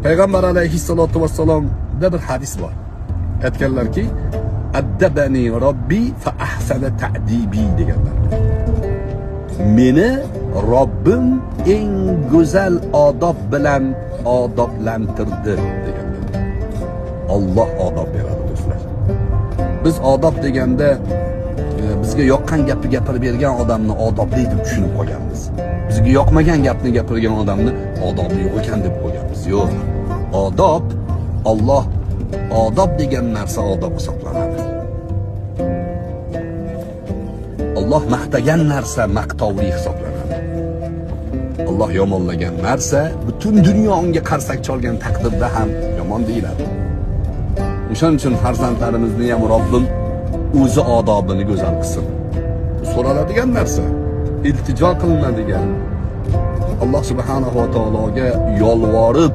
Payg'ambar alayhissalotu vassalomda bir hadis bor. Aytganlarki, addabani robbi fa ahsana ta'dibi deganlar. Meni Robbim eng go'zal odob bilan odoblantirdi deganlar. Alloh odob beradi, do'stlar. Biz odob deganda bizga yoqqan gapni gapirib bergan odamni odobli deb tushunib qolganmiz. Bizga yoqmagan gapni gapirgan odamni odobi yo'q ekan deb qo'yganmiz. Yo'q. Odob, Alloh odob degan narsa odob hisoblanadi. Alloh maqtagan narsa maqtovli hisoblanadi. Alloh yomonlagan narsa butun dunyo unga qarsak cholgan taqdirda ham yomon deyiladi. O'shaning uchun farzandlarimizni ham Robbim o'zi odobini go'zal qilsin. So'raladigan narsa, iltijo qilinadigan, Alloh subhanahu va taologa yolvorib